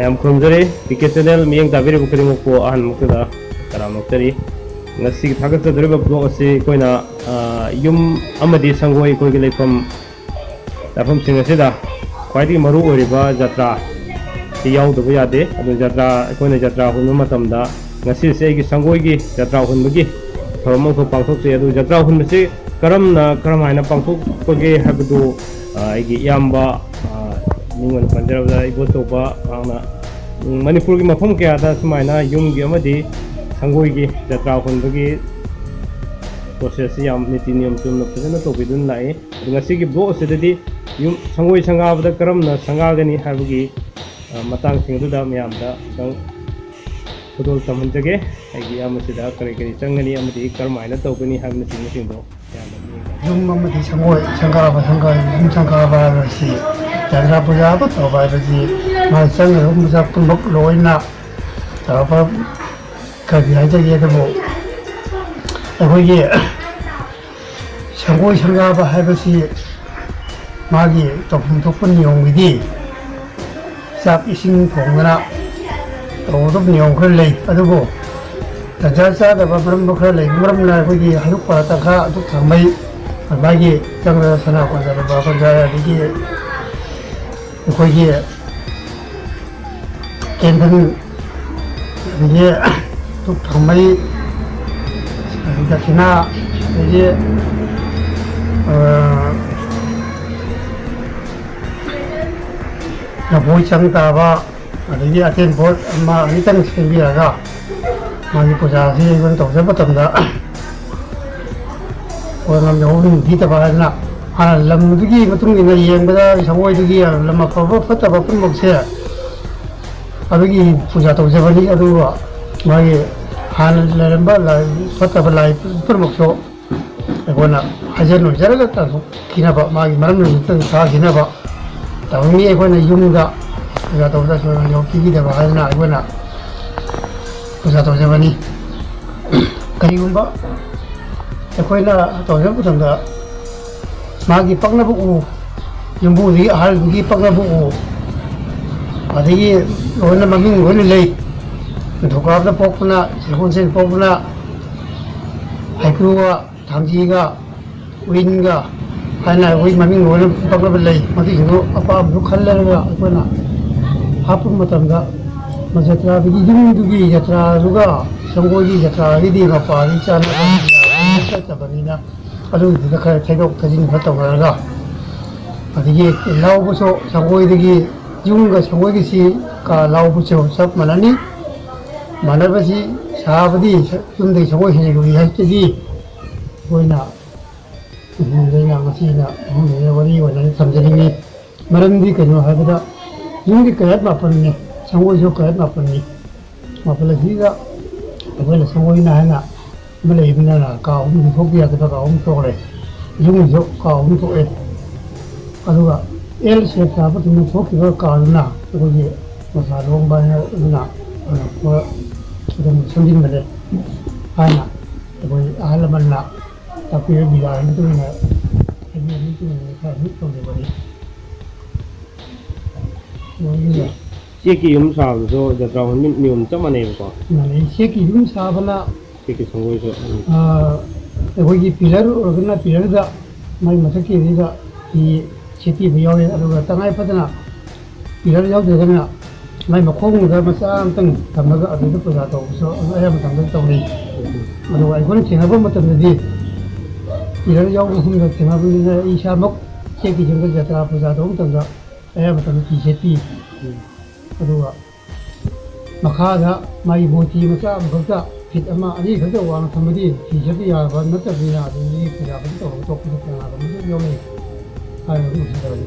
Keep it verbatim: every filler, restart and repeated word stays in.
ꯌꯥꯝ ꯈꯨꯔꯨꯝꯖꯔꯤ꯫ P K channel ꯃꯤꯠꯌꯦꯡ ꯇꯥꯕꯤꯔꯤꯕ ꯈꯨꯗꯤꯡꯃꯛꯄꯨ ꯑꯍꯥꯟꯕꯃꯛꯇꯗ ꯇꯔꯥꯝꯅ ꯑꯣꯛꯆꯔꯤ꯫ ꯉꯁꯤꯒꯤ ꯊꯥꯒꯠꯆꯗꯧꯔꯤꯕ ꯕ꯭ꯂꯣꯛ ꯑꯁꯤ ꯑꯩꯈꯣꯏꯅ, ꯑ, ꯌꯨꯝ ꯑꯃꯗꯤ ꯁꯪꯒꯣꯏ ꯑꯩꯈꯣꯏꯒꯤ ꯂꯩꯐꯝ ꯂꯥꯛꯐꯝꯁꯤꯡ ꯑꯁꯤꯗ ꯈ꯭ꯋꯥꯏꯗꯒꯤ ꯃꯔꯨ ꯑꯣꯏꯔꯤꯕ ꯖꯇ꯭ꯔꯥ ꯁꯤ ꯌꯥꯎꯗꯕ ꯌꯥꯗꯦ꯫ ꯑꯗꯨ ꯖꯇ꯭ꯔꯥ, ꯑꯩꯈꯣꯏꯅ ꯖꯇ꯭ꯔꯥ ꯍꯨꯟꯕ ꯃꯇꯝꯗ ꯉꯁꯤꯁꯦ ꯑꯩꯒꯤ ꯁꯪꯒꯣꯏꯒꯤ ꯖꯇ꯭ꯔꯥ ꯍꯨꯟꯕꯒꯤ ꯊꯧꯔꯝ ꯑꯃꯈꯛ ꯄꯥꯡꯊꯣꯛꯆꯩ꯫ ꯑꯗꯨ ꯖꯇ꯭ꯔꯥ ꯍꯨꯟꯕꯁꯤ ꯀꯔꯝꯅ, ꯀꯔꯝꯍꯥꯏꯅ ꯄꯥꯡꯊꯣꯛꯄꯒꯦ ꯍꯥꯏꯕꯗꯨ, ꯑ, ꯑꯩꯒꯤ ꯏꯌꯥꯝꯕ, ꯑ, ꯃꯤꯡ ꯑꯣꯏꯅ ꯄꯟꯖꯔꯕꯗ ꯏꯕꯣꯆꯧꯕ ꯃꯍꯥꯛꯅ, ꯎꯝ, ꯃꯅꯤꯄꯨꯔꯒꯤ ꯃꯐꯝ ꯀꯌꯥꯗ ꯁꯨꯃꯥꯏꯅ ꯌꯨꯝꯒꯤ ꯑꯃꯗꯤ ꯁꯪꯒꯣꯏꯒꯤ ꯖꯇ꯭ꯔꯥ ꯍꯨꯟꯕꯒꯤ ꯄ꯭ꯔꯣꯁꯦꯁꯁꯤ ꯌꯥꯝ ꯅꯤꯇꯤ ꯅꯤꯌꯣꯝ ꯆꯨꯝꯅ ꯐꯖꯅ ꯇꯧꯕꯤꯗꯨꯅ ꯂꯥꯛꯏ꯫ ꯑꯗꯨ ꯉꯁꯤꯒꯤ ꯕ꯭ꯂꯣꯛ ꯑꯁꯤꯗꯗꯤ ꯌꯨꯝ ꯁꯪꯒꯣꯏ ꯁꯪꯒꯥꯕꯗ ꯀꯔꯝꯅ ꯁꯪꯒꯥꯒꯅꯤ ꯍꯥꯏꯕꯒꯤ, ꯑ, ꯃꯇꯥꯡꯁꯤꯡ ꯑꯗꯨꯗ ꯃꯌꯥꯝꯗ ꯈꯤꯇꯪ ꯈꯨꯗꯣꯜ ꯇꯝꯍꯟꯖꯒꯦ꯫ ꯑꯩꯒꯤ ꯏꯌꯥꯝꯕꯁꯤꯗ ꯀꯔꯤ ꯀꯔꯤ ꯆꯪꯒꯅꯤ ꯑꯃꯗꯤ ꯀꯔꯝꯍꯥꯏꯅ ꯇꯧꯒꯅꯤ ꯍꯥꯏꯕꯅꯆꯤꯡꯕꯁꯤꯡꯗꯣ ꯃꯌꯥꯝꯗ ꯃꯤꯠꯌꯦꯡ ꯇꯥꯛꯄꯤꯌꯨ꯫ ꯌꯨꯝ ꯑꯃꯗꯤ ꯁꯪꯒꯣꯏ ꯁꯪꯒꯥꯕ, ꯁꯪꯒꯥ-, ꯌꯨꯝ ꯁꯪꯒꯥꯕ ꯍꯥꯏꯕꯁꯤ, ꯖꯇ꯭ꯔꯥ ꯄꯨꯖꯥ ꯑꯃ ꯇꯧꯕ ꯍꯥꯏꯕꯁꯤ, ꯃꯥ ꯆꯪꯒꯗꯕ ꯃꯆꯥꯛ ꯄꯨꯝꯅꯃꯛ ꯂꯣꯏꯅ ꯇꯧꯔꯒ ꯀꯔꯤ ꯍꯥꯏꯖꯒꯦ ꯑꯗꯨꯕꯨ, ꯑꯩꯈꯣꯏꯒꯤ ꯁꯪꯒꯣꯏ ꯁꯪꯒꯥꯕ ꯍꯥꯏꯕꯁꯤ ꯃꯥꯒꯤ ꯇꯧꯐꯝ ꯊꯣꯛꯄ ꯅꯤꯌꯣꯝꯒꯤꯗꯤ ꯆꯥꯛ ꯏꯁꯤꯡ ꯊꯣꯡꯗꯅ ꯇꯧꯒꯗꯕ ꯅꯤꯌꯣꯝ ꯈꯔ ꯂꯩ꯫ ꯑꯗꯨꯕꯨ ꯇꯟꯖꯥ ꯆꯥꯗꯕ ꯃꯔꯝ ꯈꯔ ꯂꯩꯕ ꯃꯔꯝꯅ ꯑꯩꯈꯣꯏꯒꯤ ꯍꯩꯔꯨꯛ ꯄꯥ ꯇꯪꯈꯥ ꯑꯗꯨ ꯊꯝꯕꯩ, ꯃꯥꯒꯤ ꯆꯪꯗꯅ ꯁꯅꯥ ꯀꯣꯟꯖ ꯂꯨꯄꯥ ꯀꯣꯟꯖ ꯑꯗꯒꯤ ꯑꯩꯈꯣꯏꯒꯤ ꯀꯦꯟꯗꯜ, ꯑꯗꯒꯤ ꯙꯨꯞ ꯊꯥꯎꯃꯩ, ꯑꯗꯒꯤ ꯗꯈꯤꯅꯥ, ꯑꯗꯒꯤ, ꯑ, ꯂꯐꯣꯏ ꯆꯪ ꯇꯥꯕ, ꯑꯗꯒꯤ ꯑꯇꯦꯟ ꯄꯣꯠ ꯑꯃ ꯑꯅꯤꯇꯪ ꯁꯦꯝꯕꯤꯔꯒ ꯃꯥꯒꯤ ꯄꯨꯖꯥꯁꯤ ꯑꯩꯈꯣꯏꯅ ꯇꯧꯖꯕ ꯃꯇꯝꯗ ꯑꯣꯏ ꯉꯝꯗ ꯍꯧꯕ ꯅꯤꯡꯊꯤꯗꯕ ꯍꯥꯏꯗꯅ ꯍꯥꯟꯅ ꯂꯝꯗꯨꯒꯤ ꯃꯇꯨꯡ ꯏꯟꯅ ꯌꯦꯡꯕꯗ ꯁꯪꯒꯣꯏꯗꯨꯒꯤ ꯂꯝ ꯑꯐꯕ ꯐꯠꯇꯕ ꯄꯨꯝꯅꯃꯛꯁꯦ ꯑꯗꯨꯒꯤ ꯄꯨꯖꯥ ꯇꯧꯖꯕꯅꯤ꯫ ꯑꯗꯨꯒ ꯃꯥꯒꯤ ꯍꯥꯟꯅ ꯂꯩꯔꯝꯕ ꯂꯥꯏ ꯐꯠꯇꯕ ꯂꯥꯏ ꯄꯨꯝꯅꯃꯛꯁꯨ ꯑꯩꯈꯣꯏꯅ ꯍꯥꯏꯖ ꯅꯣꯏꯖꯔꯒ ꯇꯥꯟꯊꯣꯛꯈꯤꯅꯕ, ꯃꯥꯒꯤ ꯃꯔꯝ ꯂꯩꯅꯗꯅ ꯊꯥꯈꯤꯅꯕ ꯇꯧꯅꯤ꯫ ꯑꯩꯈꯣꯏꯅ ꯌꯨꯝꯗ ꯄꯨꯖꯥ ꯇꯧꯕꯗ ꯁꯣꯏ ꯉꯥꯝ ꯌꯥꯎꯕ ꯄꯤꯕꯤꯗꯕ ꯍꯥꯏꯗꯅ ꯑꯩꯈꯣꯏꯅ ꯄꯨꯖꯥ ꯇꯧꯖꯕꯅꯤ꯫ ꯀꯔꯤꯒꯨꯝꯕ ꯑꯩꯈꯣꯏꯅ ꯇꯧꯖꯕ ꯃꯇꯝꯗ ꯃꯥꯒꯤ ꯄꯛꯅꯕ ꯎ, ꯌꯨꯝꯕꯨꯗꯒꯤ ꯑꯍꯜꯗꯨꯒꯤ ꯄꯛꯅꯕ ꯎ, ꯑꯗꯒꯤ ꯂꯣꯏꯅ ꯃꯃꯤꯡ ꯂꯣꯏꯅ ꯂꯩ꯫ ꯅꯤꯡꯊꯧꯀꯥꯕꯗ ꯄꯣꯛꯄꯅ, ꯁꯒꯣꯜꯁꯦꯟ ꯄꯣꯛꯄꯅ ꯍꯩꯀ꯭ꯔꯨꯒ, ꯊꯥꯡꯖꯤꯒ, ꯎꯏꯟꯒ ꯍꯥꯏꯅ ꯑꯩꯈꯣꯏ ꯃꯃꯤꯡ ꯂꯣꯏꯅ ꯄꯛꯅꯕ ꯂꯩ꯫ ꯃꯗꯨꯁꯤꯡꯗꯨ ꯑꯄꯥꯝꯕꯗꯨ ꯈꯜꯂꯒ ꯑꯩꯈꯣꯏꯅ ꯍꯥꯞꯄ ꯃꯇꯝꯗ, ꯃ-, ꯖꯇ꯭ꯔꯥꯗꯨꯒꯤ ꯌꯨꯝꯗꯨꯒꯤ ꯖꯇ꯭ꯔꯥꯗꯨꯒ ꯁꯪꯒꯣꯏꯒꯤ ꯖꯇ꯭ꯔꯥꯒꯤꯗꯤ ꯃꯄꯥꯗꯤ ꯆꯥꯟꯅꯕ ꯆꯠꯇꯕꯅꯤꯅ, ꯑꯗꯨꯒꯤꯗꯨꯗ ꯈꯔ ꯊꯩꯗꯣꯛ ꯊꯩꯖꯤꯟ ꯈꯔ ꯇꯧꯅꯔꯒ, ꯑꯗꯒꯤ ꯂꯧꯕꯁꯨ ꯁꯪꯒꯣꯏꯗꯒꯤ, ꯌꯨꯝꯒ ꯁꯪꯒꯣꯏꯒꯤꯁꯤ ꯀꯥ ꯂꯧꯕꯁꯨ ꯆꯞ ꯃꯥꯟꯅꯅꯤ꯫ ꯃꯥꯟꯅꯕꯁꯤ ꯁꯥꯕꯗꯤ ꯌꯨꯝꯗꯒꯤ ꯁꯪꯒꯣꯏ ꯍꯦꯟꯅ ꯂꯨꯏ ꯍꯥꯏꯕꯁꯤꯗꯤ ꯑꯩꯈꯣꯏꯅ ꯑꯩꯅ ꯉꯁꯤꯅ ꯑꯍꯨꯝꯁꯤꯅ ꯋꯥꯔꯤ ꯑꯣꯏꯅ ꯊꯝꯖꯅꯤꯡꯉꯤ꯫ ꯃꯔꯝꯗꯤ ꯀꯩꯅꯣ ꯍꯥꯏꯕꯗ, ꯌꯨꯝꯒꯤ ꯀꯌꯥꯠ ꯃꯥꯄꯟꯅꯤ, ꯁꯪꯒꯣꯏꯁꯨ ꯀꯌꯥꯠ ꯃꯥꯄꯟꯅꯤ꯫ ꯃꯥꯄꯜ ꯑꯁꯤꯗ ꯑꯩꯈꯣꯏꯅ ꯁꯪꯒꯣꯏꯅ ꯍꯥꯏꯅ ꯑꯃ ꯂꯩꯕꯅꯤꯅ, ꯀꯥ ꯑꯍꯨꯝꯗꯤ ꯊꯣꯛꯄ ꯌꯥꯗꯕ ꯀꯥ ꯑꯍꯨꯝ ꯊꯣꯛꯈ꯭ꯔꯦ꯫ ꯌꯨꯝꯒꯤꯁꯨ ꯀꯥ ꯑꯍꯨꯝ ꯊꯣꯛꯑꯦ꯫ ꯑꯗꯨꯒ ꯑꯦꯜ ꯁꯦꯞ ꯁꯥꯕ ꯃꯇꯝꯗ ꯊꯣꯛꯈꯤꯕ ꯀꯥꯗꯨꯅ ꯑꯩꯈꯣꯏꯒꯤ ꯃꯁꯥ ꯂꯣꯡꯕ ꯍꯥꯏꯅ ꯑꯗꯨꯅ ꯑꯗꯨꯝ ꯁꯦꯝꯖꯤꯟꯕꯅꯦ ꯍꯥꯏꯅ ꯑꯩꯈꯣꯏ ꯑꯍꯜ ꯂꯃꯟꯅ ꯇꯥꯛꯄꯤꯕ ꯕꯤꯗꯥꯒꯤ ꯃꯇꯨꯡ ꯏꯟꯅ, ꯍꯥꯏꯕꯤꯕꯒꯤ ꯃꯇꯨꯡ ꯏꯟꯅ ꯈꯔ ꯑꯗꯨꯝ ꯇꯧꯖꯕꯅꯤ꯫ ꯂꯣꯏꯅ ꯆꯦꯛꯀꯤ ꯌꯨꯝ ꯁꯥꯕꯗꯁꯨ ꯖꯇ꯭ꯔꯥ ꯍꯣꯟꯕ ꯅꯤꯌꯣꯝ ꯆꯞ ꯃꯥꯟꯅꯩꯕꯀꯣ? ꯃꯥꯟꯅꯩ꯫ ꯆꯦꯛꯀꯤ ꯌꯨꯝ ꯁꯥꯕꯅ, ꯆꯦꯛꯀꯤ ꯁꯪꯒꯣꯏꯁꯨ, ꯎꯝ꯫ ꯑ, ꯑꯩꯈꯣꯏꯒꯤ ꯄꯤꯂꯔ ꯑꯣꯏꯔꯒꯅ ꯄꯤꯂꯔꯗ ꯃꯥꯏ ꯃꯊꯛꯀꯤ ꯑꯗꯨꯗ ꯐꯤ ꯁꯦꯠꯄꯤꯕ ꯌꯥꯎꯋꯦ, ꯑꯗꯨꯒ ꯇꯉꯥꯏ ꯐꯗꯅ ꯄꯤꯂꯔ ꯌꯥꯎꯗ꯭ꯔꯒꯅ ꯃꯥꯏ ꯃꯈꯣꯡꯗ ꯃꯆꯥ ꯑꯃꯇꯪ ꯊꯝꯃꯒ ꯑꯗꯨꯗ ꯄꯨꯖꯥ ꯇꯧꯕꯁꯨ ꯑꯌꯥꯝꯕ ꯃꯇꯝꯗ ꯇꯧꯅꯩ꯫ ꯑꯗꯨꯒ ꯑꯩꯈꯣꯏꯅ ꯊꯦꯡꯅꯕ ꯃꯇꯝꯗꯗꯤ ꯄꯤꯂꯔ ꯌꯥꯎꯕ ꯃꯐꯝꯗ ꯊꯦꯡꯅꯕꯅꯤꯅ ꯑꯩ ꯏꯁꯥꯃꯛ ꯆꯦꯛꯀꯤ ꯌꯨꯝꯗ ꯖꯇ꯭ꯔꯥ ꯄꯨꯖꯥ ꯇꯧꯕ ꯃꯇꯝꯗ ꯑꯌꯥꯝꯕ ꯃꯇꯝꯗ ꯐꯤ ꯁꯦꯠꯄꯤ꯫ ꯑꯗꯨꯒ ꯃꯈꯥꯗ ꯃꯥꯒꯤ ꯃꯨꯔꯇꯤ ꯃꯆꯥ ꯑꯃꯈꯛꯇ ꯐꯤꯠ ꯑꯃ ꯑꯅꯤ ꯈꯛꯇ ꯋꯥꯡꯅ ꯊꯝꯕꯗꯤ ꯐꯤ ꯁꯦꯠꯄ ꯌꯥꯕ ꯅꯠꯇꯕꯅꯤꯅ, ꯑꯗꯨꯗꯒꯤ ꯄꯨꯖꯥ ꯈꯛꯇ ꯇꯧꯔꯒ ꯇꯣꯛꯄꯁꯨ ꯀꯌꯥ ꯑꯗꯨꯝ ꯌꯥꯎꯅꯩ ꯍꯥꯏꯔꯒ ꯑꯗꯨꯝ ꯎꯁꯤꯟꯅꯕꯅꯤ꯫